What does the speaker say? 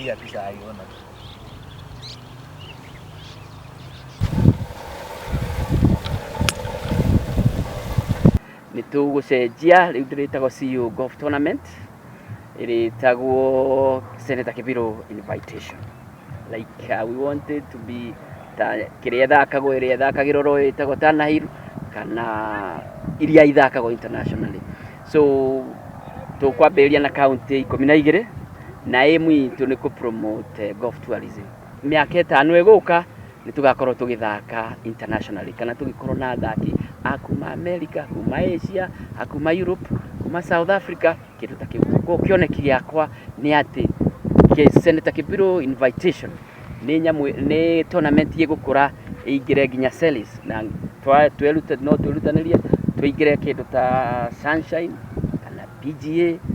Atumia ti cai ona. Nĩ tũgũcenjia rĩu ndĩrĩtagwo CU Golf Tournament, ĩrĩtagwo Senator Kibiru Invitation. Like we wanted to be ta kĩrĩa ĩthakagwo ĩrĩa ĩthakagĩrwo ro ĩtagwo Tanahil kana iria ithakagwo internationally. So tũkwambĩrĩria na kaunti 12 na aim itũ nĩ kũ promote golf tourism. Mĩaka 5 ĩgũka nĩ tũgakorwo tũgĩthaka internationally kana tũgĩkorwo na athaki a kuma America, kuma Asia, a kuma Europe, kuma South Africa, kĩndũ ta kĩu. Koguo kĩoneki gĩakwa nĩ atĩ Senator Kibiru Invitation nĩ nyamũ nĩ tournament ĩgũkũra ĩingĩre nginya Selis na tweruta no twĩrutanĩrie tũingĩre kĩndũ ta Sunshine kana PGA.